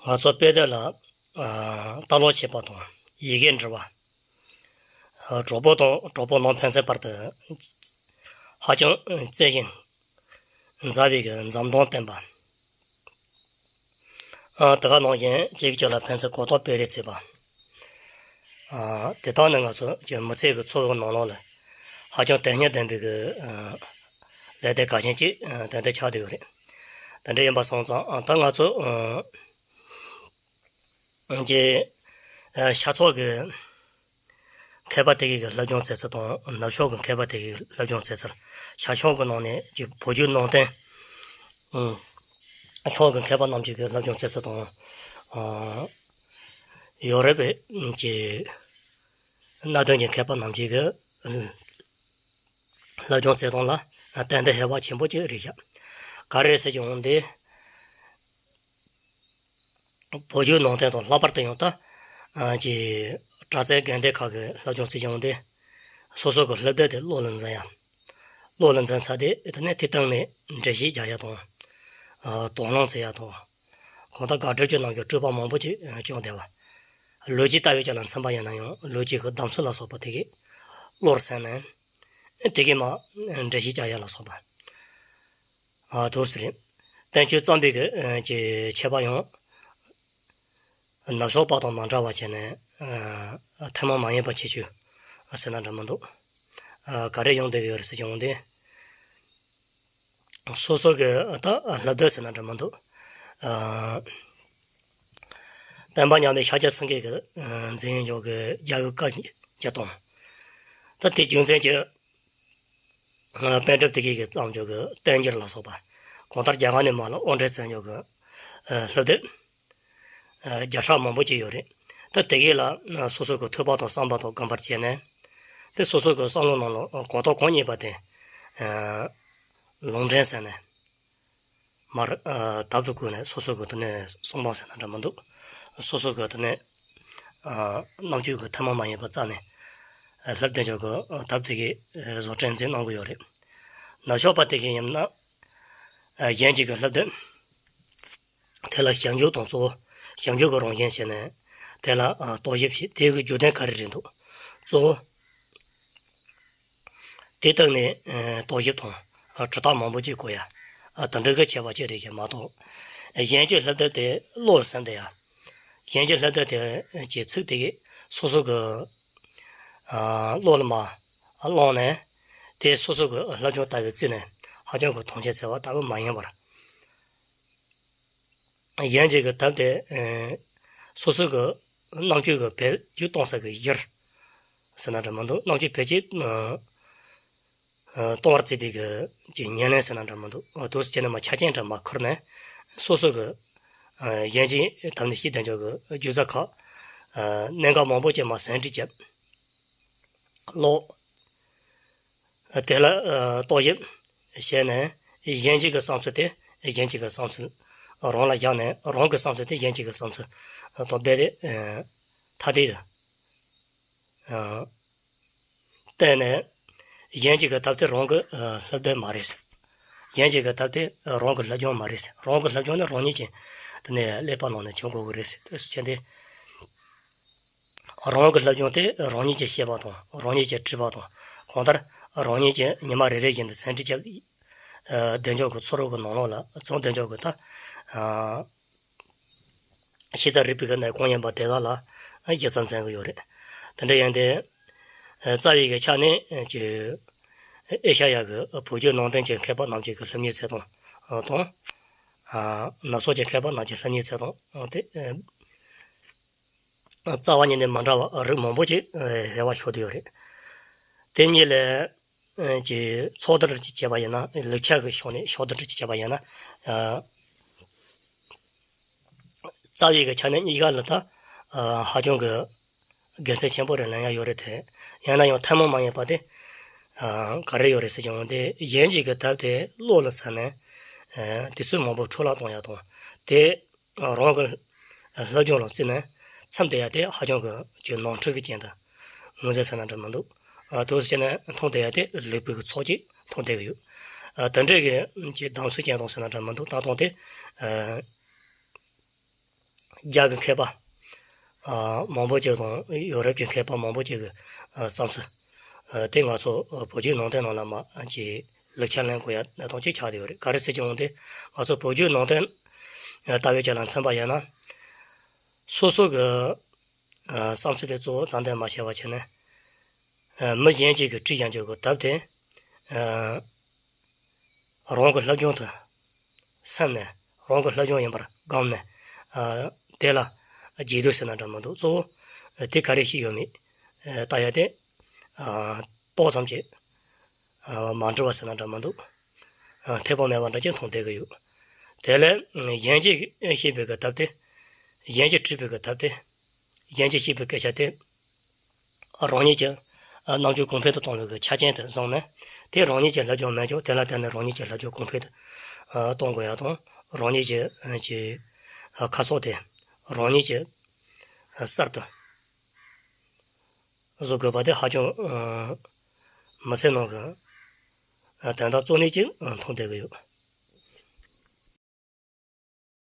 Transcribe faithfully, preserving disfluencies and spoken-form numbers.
ང་ཚོ་དཔེ་དེབ་ལ་ལྟ་ཀློག་བྱེད་པ་དང་ཡི་གེ་འབྲི་བ། གྲོགས་པོ་དང་གྲོགས་པོ་ནང་ཕན་ཚུན་བར་དུ་ཧ་ཅང་བརྩེ་ཞིང་མཛའ་བའི་གི་འཛུམ་མདངས་བསྟན་པ། དེ་ག་ནང་བཞིན་གཅིག་གཅིག་ལ་ཕན་ཚུན་གོ་རྟོགས་སྤེལ་རེས་བྱེད་པ། དེ་དག་ནི་ང་ཚོ་གི་མི་ཚེ་གི་འཚོ་བའི་ནང་ལོགས་ལ་ཧ་ཅང་དོན་སྙིང་ལྡན་པའི་གི་ལས་དོན་གལ་ཆེན་གཅིག་ཏན་ཏན་ཆགས་བསྡད་ཡོད་རེད། དེ་འདྲ་ཡིན་པ་སོང་ཙང་ད་ང་ཚོ་གི་ཤར་ཕྱོགས་ཀྱི་མཁས་པ་དེ་གའི་གི་སློབ་སྦྱོང་བྱེད་ཚུལ་དང་ནུབ་ཕྱོགས་ཀྱི་མཁས་པ་དེ་གའི་སློབ་སྦྱོང་བྱེད་ཚུལ། ཤར་ཕྱོགས་ཀྱི་ནང་ནས་ཀྱི་བོད་བརྒྱུད་ནང་བསྟན་ཕྱོགས་ཀྱི་མཁས་པ་རྣམས་ཀྱི་གི་སློབ་སྦྱོང་བྱེད་ཚུལ་དང་། ཡོ་རོབ་ཀྱི་གནད་དོན་གྱི་མཁས་པ་རྣམས་ཀྱི་གི་སློབ་སྦྱོང་བྱེད་སྟངས་ལ་ཏན་ཏན་ཧེ་བག་ཆེན་པོ་ཅིག་རེད་བཞག་ག་རེ་ཟེར་གྱི་འོང་དེ། བོད་བརྒྱུད་ནང་བསྟན་དང་ལྷག་པར་དུ་ཡང་ད་ཀྱི་གྲྭ་སའི་དགོན་སྡེ་ཁག་གི་སློབ་སྦྱོང་བྱེད་ཀྱི་འོང་དེ། སོ་སོ་གི་སློབ་དེབ་དེ་བློ་ལ་འཛིན་ཡ། བློ་ལ་འཛིན་ཚར་དེ་དེ་ནས་དེ་སྟེང་ནས་འགྲེལ་བཤད་རྒྱག་ཡ་དང་། དོགས་སློང་བྱེད་ཡ་དང་། གང་ལྟར་དགག་སྒྲུབ་ཀྱི་ནང་གི་སྤྲོས་པ་མང་པོ་ཅིག་བྱུང་བསྡད་པ། ལོ་རྒྱུས་ལྟ་བའི་ཆ་ལ་མཚོན་པ་ཡིན་ན་ཡང་ལོ་རྒྱུས་ཀྱི་གདམས་ཚུལ་ལ་སོགས་པ་དེ་གས་བློར་སེམས་ནས། དེ་གས་མ་འགྲེལ་བཤད་རྒྱག་ཡ་ལ་སོགས་པ། ཨ་དོ་ཟེར། བསྟན་བཅོས་བརྩམས་པའི་གི་ཁྱད་པར་ཡང་། ནུབ་ཕྱོགས་པ་དང་མ་འདྲ་བ་བྱས་ནས་ཐུན་མོང་མ་ཡིན་པ་ཁྱད་ཆོས་ཟེར་ན་འདྲ་མི་འདུག་ག་རེ་ཡོང་བསྡད་ཀྱི་ཡོད་རེད་ཟེར་གྱི་འོང་དེ། སོ་སོ་གི་ད་སློབ་དེབ་ཟེར་ན་འདྲ་མི་འདུག་ཨ། བསྟན་པ་མཉམ་མེད་ཤཱཀྱ་སེང་གེ་གི་ཨ་མཛད་འཇོག་གི་རྒྱལ་བའི་བཀའ་བརྒྱད་དང་། ད་དེ་རྒྱུ་མཚན་གྱི་ཨ་པཎ་གྲུབ་དེ་གའི་གི་བརྩམས་འཇོག་གི་བསྟན་འགྱུར་ལ་སོགས་པ། གང་ལྟར་རྒྱ་གར་ནས་མར་ལ་དབོར་འདྲེན་མཛད་འཇོག་གི་ཨ་སློབ་དེབ། བརྒྱ་ཕྲག་མང་པོ་ཅིག་ཡོད་རེད། ད་དེ་གས་ལ་སོ་སོ་གི་ཐོས་པ་དང་བསམ་པ་དང་སྒོམ་པར་བྱས་ནས། དེ་སོ་སོ་གི་བསམ་བློ་ནང་ལ་གོ་རྟོགས་གང་རྙེད་པ་དེ་ལུང་འདྲེན་ཟེར་ནས་མར་དབ་ཏུ་བཀོད་ནས་སོ་སོ་གི་དེ་ནས་གསུང་འབུམ་ཟེར་ན་འདྲ་མི་འདུག་སོ་སོ་གི་དེ་ནས་རྣམ་དཔྱོད་ཀྱི་ཐུན་མོང་མ་ཡིན་པ་རྩ་ནས་སློབ་དེབ་འཇོག་གི་དབ་དེ་གས་བཟོ་སྐྲུན་མཛད་གནང་གི་ཡོད་རེད། ནུབ་ཕྱོགས་པ་དེ་གས་ཡིན་ན་གཞན་གཅིག་གི་སློབ་དེབ། དེ་ལ་ཞིབ་འཇུག་དང་གཙོ་བོ། ཞིབ་འཇུག་གི་རང་བཞིན་བྱས་ནས་དེ་ལ་རྟོག་ཞིབ་བྱེད་དེ་གི་རྒྱུ་ལྡན་ག་རེ་རེད་འདུག་གཙོ་བོ། དེ་སྟེང་ནས་རྟོག་ཞིབ་དང་དྲིལ་བསྒྲགས་མང་པོ་ཅིག་དགོས་ཡ། དེ་འདྲ་གི་ཁྱད་པར་ཅིག་རེད་ཀྱི་མ་གཏོགས། གཞན་གྱི་སློབ་དེབ་དེ་བློར་ཟིན་བསྡད་ཡ། གཞན་གྱི་སློབ་དེབ་དེ་གྱི་ཚིག་དེ་གི་སོ་སོ་གི་བློ་ལ་མ་བླངས་ནས་དེ་སོ་སོ་གི་སློབ་སྦྱོང་ལྟ་བུའི་རྩིས་ནས་ཧ་ཅང་གི་མཐོང་ཆེན་ཟེར་བ་ལྟ་བུ་མ་ཡིན་པར། གཞན་གཅིག་གི་དབ་དེ་སོ་སོ་གི་རྣམ་དཔྱོད་ཀྱི་བེད་སྤྱོད་གཏོང་ས་གི་གཞིར་ཟེར་ན་འདྲ་མི་འདུག་རྣམ་དཔྱོད་བེད་སྤྱོད་གཏོང་བར་བྱེད་པའི་གི་ཀྱི་ཉེར་ལེན་ཟེར་ན་འདྲ་མི་འདུག་དུས་སུ་བྱས་ནས་མ་ཆ་རྐྱེན་འདྲ་མ་ཁུར་ནས་སོ་སོ་གི་གཞན་གཅིག་དབ་ནས་ཤེས་ལྡན་ཕྱོགས་ཀྱི་རྒྱུ་རྫས་ཁག་གནད་འགག་མང་པོ་ཅིག་མ་ཟིན་བྲིས་བྱས། ཀློག་དེ་ལ་རྟོག་ཞིབ་བྱས་ནས་གཞན་གཅིག་གི་བསམ་ཚུལ་དེ་གཞན་གཅིག་གི་བསམ་ཚུལ་རང་ལ་བཞག་ནས་རང་གི་བསམ་ཚུལ་དེ་གཞན་གཅིག་གི་བསམ་ཚུལ་དང་རྦད་དེ་ཐ་དད་དུ་བལྟས་ནས་གཞན་གཅིག་གི་དབ་དེ་རང་གི་སློབ་དེབ་མ་རེད། གཞན་གཅིག་གི་དབ་དེ་རང་གི་སློབ་སྦྱོང་མ་རེད། རང་གི་སློབ་སྦྱོང་ནི་རང་ཉིད་ཀྱིས་དེ་ནས་ཀླད་པ་ནང་ནས་བྱུང་དགོས་ཀྱི་རེད་ཟེར་དུས་སུ་བྱས་ཏེ། རང་གི་སློབ་སྦྱོང་དེ་རང་ཉིད་ཀྱིས་ཤེས་པ་དང་རང་ཉིད་ཀྱིས་བྲིས་པ་དང་གང་ལྟར་རང་ཉིད་ཀྱིས་ཉི་མ་རེ་རེ་བཞིན་དུ་ཟིན་བྲིས་བརྒྱབ། བདེ་འཇགས་ཀྱི་ཚོགས་རོགས་ཀྱི་ནང་ལོགས་ལ་ཚང་བདེ་འཇགས་ཀྱི་ད་ཤེས་ཚད་རིག་པའི་གི་གནས་གང་ཡིན་པ་དེ་དག་ལ་སྒྱུ་རྩལ་འཛིན་གྱི་ཡོད་རེད། དེ་འདྲ་ཡིན་ཏེ། རྩ་བའི་གི་ཆ་ནས་ཀྱི་ཨེ་ཤ་ཡ་གི་བོད་བརྒྱུད་ནང་བསྟན་གྱི་མཁས་པ་རྣམས་ཀྱི་གི་སློབ་གཉེར་ཚད་དང་དང་། ནུབ་ཕྱོགས་ཀྱི་མཁས་པ་རྣམས་ཀྱི་སློབ་གཉེར་ཚད་དང་དེ། རྩ་བ་ཉིད་ནས་མི་འདྲ་བ་རིགས་མང་པོ་ཅིག་དབྱེ་བ་ཕྱེ་བསྡད་ཡོད་རེད། དེ་གཉིས་ལས་ཀྱི་ཕྱོགས་བསྡུར་ཅིག་བྱས་པ་ཡིན་ན་ལེགས་ཆ་གི་ཕྱོགས་ནས་ཕྱོགས་བསྡུར་ཅིག་བྱས་པ་ཡིན་ན། རྩ་བའི་གི་ཆ་ནས་གཉིས་ཀ་ལ་ད་ཧ་ཅང་གི་དགེ་མཚན་ཆེན་པོ་རེ་ལེན་ཡ་ཡོད་རེད་དེ། ཡང་ན་ཡང་ཐུན་མོང་མ་ཡིན་པ་དེ་ག་རེ་ཡོད་རེད་ཟེར་གྱི་འོང་དེ་གཞན་གཅིག་གི་དབ་དེ་བློ་ལ་ཟིན་ནས་དུས་ཚོད་མང་པོ་འཕྲོ་བརླག་གཏོང་ཡ་དང་དེ། རང་གི་སློབ་སྦྱོང་ལ་བརྩིས་ནས་མཚམས་བསྡད་ཡ་དེ་ཧ་ཅང་གི་ཀྱི་ནོར་འཁྲུལ་གྱི་རྐྱེན་དང་ངོས་འཛིན་ཟེར་ན་འདྲ་མི་འདུག་དུས་སུ་བྱས་ནས་མཐོང་བསྡད་ཡ་དེ་ལེགས་པའི་གི་ཚོགས་ཀྱིས་མཐོང་བསྡད་ཀྱི་ཡོད། དེ་འདྲའི་གི་ཀྱི་གདམས་གསེས་ཅན་དང་ཟེར་ན་འདྲ་མི་འདུག་ད་དུང་དེ་ རྒྱ་གི་མཁས་པ་ཨ་མང་པོ་ཅིག་དང་ཡོ་རོབ་ཀྱི་མཁས་པ་མང་པོ་ཅིག་གི་ཨ་བསམ་ཚུལ་ཨ་དེ་ང་ཚོ་བོད་བརྒྱུད་ནང་བསྟན་ནང་ལ་མ་ཅིག་ལེགས་ཆ་ལེན་དགོས་ཡ་གནད་དོན་ཅིག་ཆགས་བསྡད་ཡོད་རེད། ག་རེ་ཟེར་གྱི་འོང་དེ་ང་ཚོ་བོད་བརྒྱུད་ནང་བསྟན་ཨ་ལྟ་བའི་ཆ་ལ་མཚོན་པ་ཡིན་ན། སོ་སོ་གི་ཨ་བསམ་ཚུལ་དེ་གཙོ་བོ་རྩ་འདེབས་མ་བྱས་པ་བྱས་ནས། ཨ་མི་གཞན་གཅིག་གིས་བྲིས་བཞག་རྒྱུ་གི་དེབ་དེ་ཨ་རང་གི་སློབ་སྦྱོང་དུ་སེམས་ནས་རང་གི་སློབ་སྦྱོང་ཡིན་པར་བསྒོམས་ནས། ཨ་དེ་ལ་རྗེས་ཟློས་ཟེར་ན་འདྲ་མི་འདུག་གཙོ་བོ་དེ་ག་རེ་ཞིག་ཡོད་མེད་ཨ་ལྟ་ཡ་དེ་ཨ་ཏོག་ཙམ་གྱིས་ཨ་མ་འགྲིག་པ་ཟེར་ན་འདྲ་མི་འདུག་ཨ་འཐད་པ་མེད་པ་འདྲ་ཅིག་མཐོང་བསྡད་ཀྱི་ཡོད། དེ་ལས་གཞན་གྱིས་བཤད་པའི་གི་དེབ་དེ། གཞན་གྱིས་བྲིས་པའི་གི་དེབ་དེ། གཞན་གྱིས་བཤད་པའི་སྐད་ཆ་དེ། རང་ཉིད་ཀྱི་རྣམ་དཔྱོད་གོང་འཕེལ་དུ་གཏོང་བའི་གི་ཆ་རྐྱེན་དེ་བཟུང་ནས། དེ་རང་ཉིད་ཀྱི་སློབ་སྦྱོང་མེད་ཀྱང་དེ་ལ་བརྟེན་ནས་རང་ཉིད་ཀྱི་སློབ་སྦྱོང་གོང་འཕེལ་དུ་གཏོང་དགོས་ཡ་དང་། རང་ཉིད་ཀྱི་ཀྱི་ཁ་ཕྱོགས་དེ་རང་ཉིད་ཀྱིས་གསར་དུ་བཟོ་དགོས་པ་དེ་ཧ་ཅང་མི་ཚེ་ནང་གི་དོན་དག་གཙོ་གནད་ཅིག་མཐོང་བསྡད་ཀྱི་ཡོད།